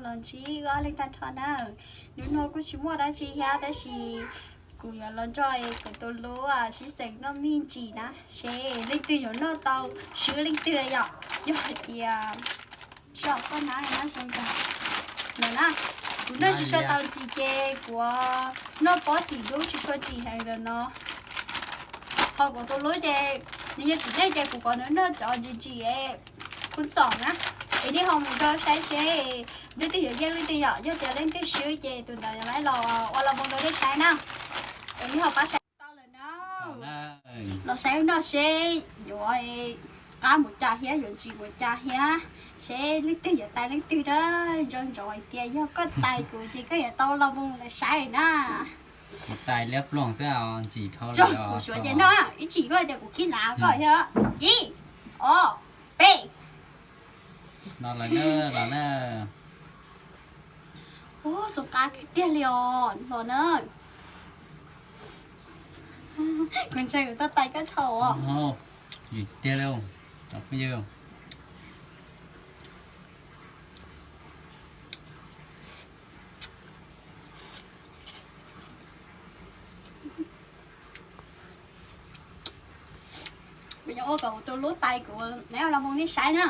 Ntsib ob leeg tag nrho na. Hnub no kuj tsis muaj dab tsi thiab tab sis kuv yuav los nrog kuv tus hlub sib xeem noj me ntsis na, seb leej twg yuav noj tau swb leej twg yom. Yog hais tias, tso koj na, na zoo kawg. Ntawm na, kuv noj tsis tshua tau ntxiv ces kuv noj pob xim dub tsis tshua tsim heev lawm no. Ho kuv tus hlub ces nws yog txiv neej ces kuv kom nws noj cov ntsim ntsim es kuj txom na. Es nej ho mus rau saib seb leej twg yuav yeej leej twg yom, yog tias leej twg swb ces tus ntawd yuav los ua los mus rau nej saib na. Es nej ho pab saib tau lawm na. Los saib no seb yuav qab mus cas thiab yuav ntsim mus cas thiab, seb leej twg yuav tais leej twg na. Nco ntsoov hais tias yog koj tais kuv ces koj yuav tau los mus lawv saib na. Kuv tais liab ploog xwb os, ntsim dhau lawm os. Kuv suav ces no, ib tsam koj tias kuv khib lav koj thiab. Ib, ob, peb. Los lawm na, los na. Ua, zoo qab tiag li os, los na. Kuv ntshai kuv tau tais koj dhau os. Ntsim tiag li, cov phooj ywg. Kuv yuav ua kom kuv tus hlub tais kuv, neb los mus nej saib na.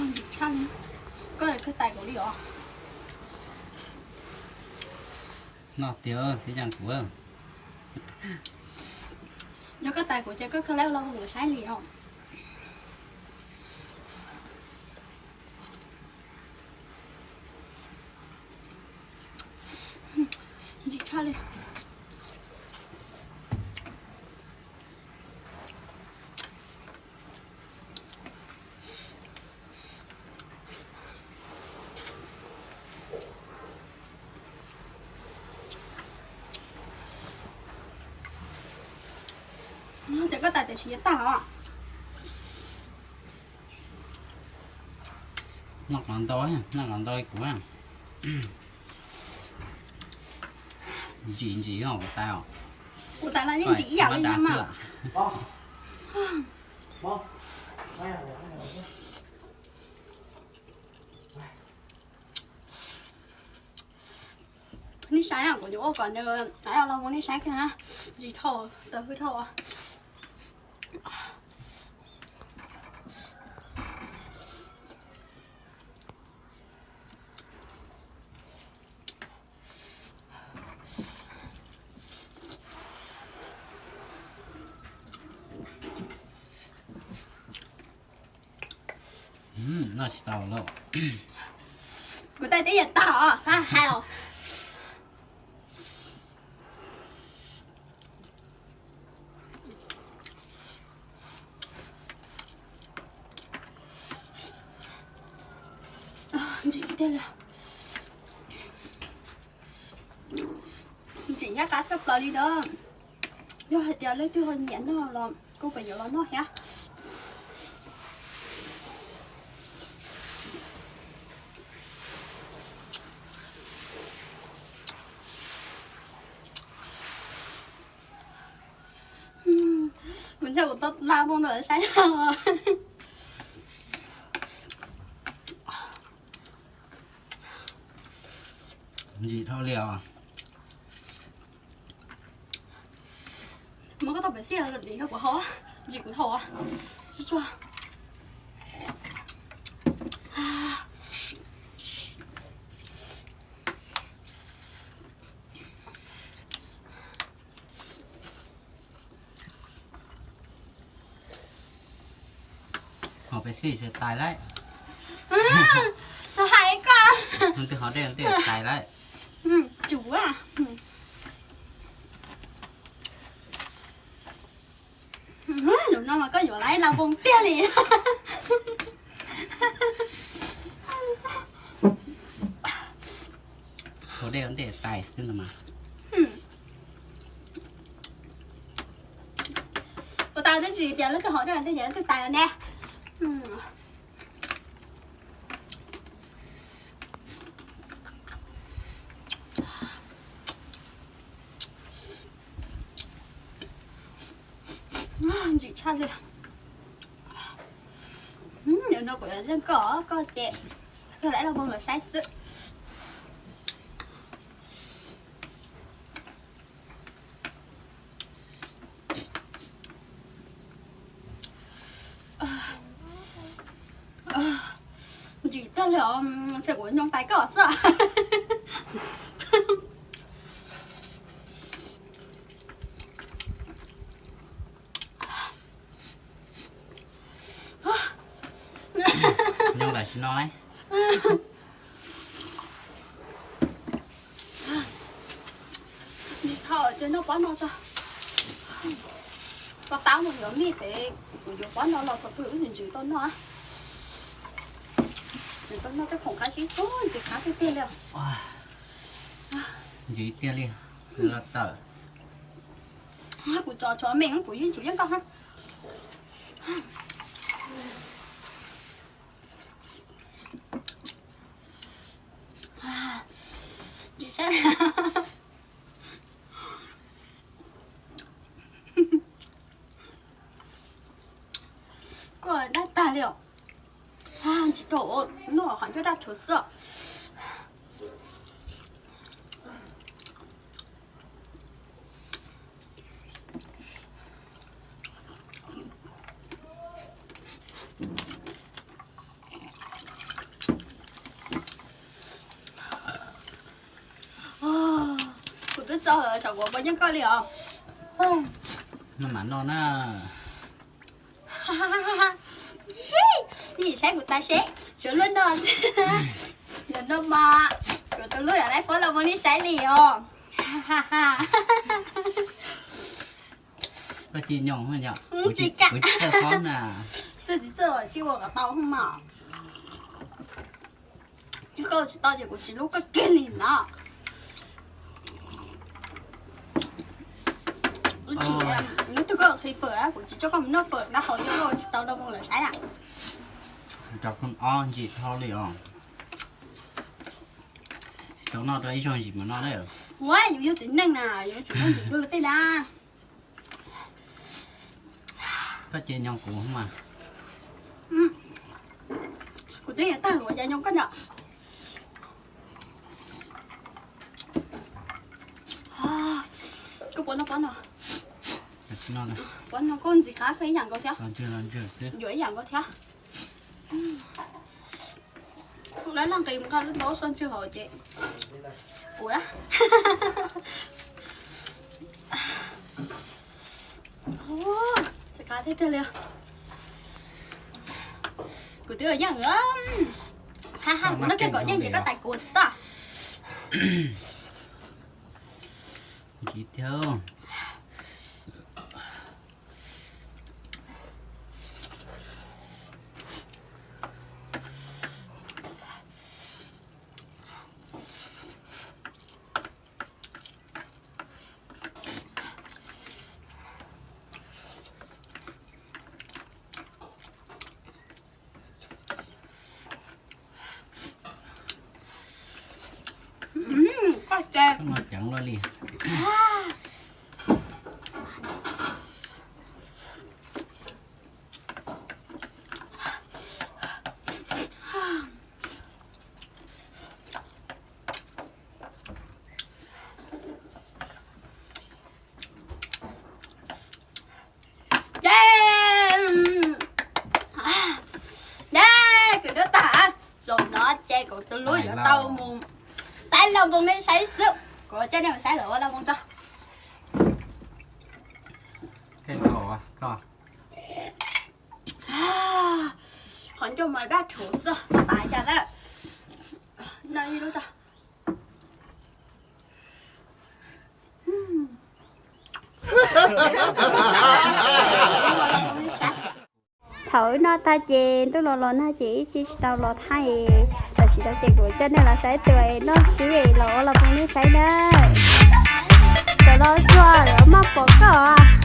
Ntsim tshaj li. Koj, koj tais kuv li os. Noj tiag, txiv yeej kuv. Yog koj tais kuv ces koj, koj lawv los mus saib li os. Ntsim tshaj li. Ces koj tais tiam sis yuav tag os. Noj qos ntau, noj qos ntau kuv. Ntsim ntsim kuv tais os. Kuv tais los yeej ntsim ib yam li mas. Nej saib na, kuv yuav ua kom nws los mus nej saib kiag na. Ntsim dhau, tawv hwj dhau. Noj tsis tau lawm. Kuv tais teb yam tag os, sab hais os. Ntsim tiag li. Ntsim nyab qab tshaj plaws li ntawd. Yog hais tias leej twg ho nyiam noj los kuj pem yuav los noj thiab. Kuv ntshai kuv tau la moo ntawm saib. Ntsim dhau li os. Muab koj tau pem xij los dim rau kuv haus, ntsim kuv haus. Tsuag tsuag. Haus pes xij ces tais lawm. Txhob hais koj. Twb haus dej twb tais lawm. Tsum. Lub no mas koj yuav lawv la voos tiag li. Haus dej ua ntej tais xwb no mas. Ua tau twb tsis tias lub twg haus dej ua ntej ces lub twg tais los ne. Ntsim tshaj li. Nim no kuv yuav ntseeg koj, koj ces koj lawv los moo los saib xwb. Ntsim tag li os, ntshe kuv nyoo tais koj xwb. Nyob tam sim no. Nws thaum ces noj pob no tso. Pob tab mus yuav mij pem, kuv yuav pob no los thaum twg wb ntsis tau noj. Ntsis tau noj tej khoom qab zib ntxim qab tiag tiag li. Ntsis tiag li, los tawm. Kuv tso tso me kuv yeej tsis yeej koj ha. Koj dab tag li os. Ntsis tau, noj qhov ncauj daj rhuav xwb. Kuv twb tso lawm, xyov kuv puas nyob koj li os. Noj mas noj na. Nej saib kuv tas seb, tsuav luaj no. Yog no mas kuv tus hlub yog lawv fob los mus nej saib li os. Koj tsis nyoos yom? Kuv tsis kam, kuv tsis txawj fob na. Txawj tsis txawj los tsis ua kom tau mas. Yog koj tsis tau ces kuv tsis hlub koj kiag li no. Ib tug koj qhia fawm, kuv tsis coj koj mus noj fawm dab hau, yog koj tsis tau los mus lawm saib na. Rau koj ob ntsis dhau li os. Rau noj rau ib zaug ntsis mas noj na. Ua yus yog txiv neej na, yus tsis noj ntsis luaj tej na. Koj ces nyoos kuv mas. Kuv twb yuav tag kuv cas nyoos koj nyob. Koj puas noj pob no? Pob no koj ntxim qab koj ib yam nkaus thiab. Yuav ib yam nkaus thiab. Lawv laj nqis mus nqa lub ntaub soj ntswg hauv ces ua txim qab thiab tiag li. Kuv twb yeej, ha ha, kuv noj kiag kom yeej ces koj tais kuv xwb. Ntsis thiab. Koj ces ceev luaj li. Ces, dab, kuv dab tag, zaum no ces kuv tus hlub yuav tau mus saib laj voos nej saib xwb. Kuv coj nej mus saib lawv ua laj voos tso. Qhov ncauj mas daj rhuav xwb, xav xav cas na. Noj ib lub tso. Thaum wb noj tag ces ntuj los los nag ces ib chim tsis tau los thaij, tam sim no ces kuv coj nej los saib tus noj sib los ua laj voos nej saib na. Cov los tsuag los maj pom koj.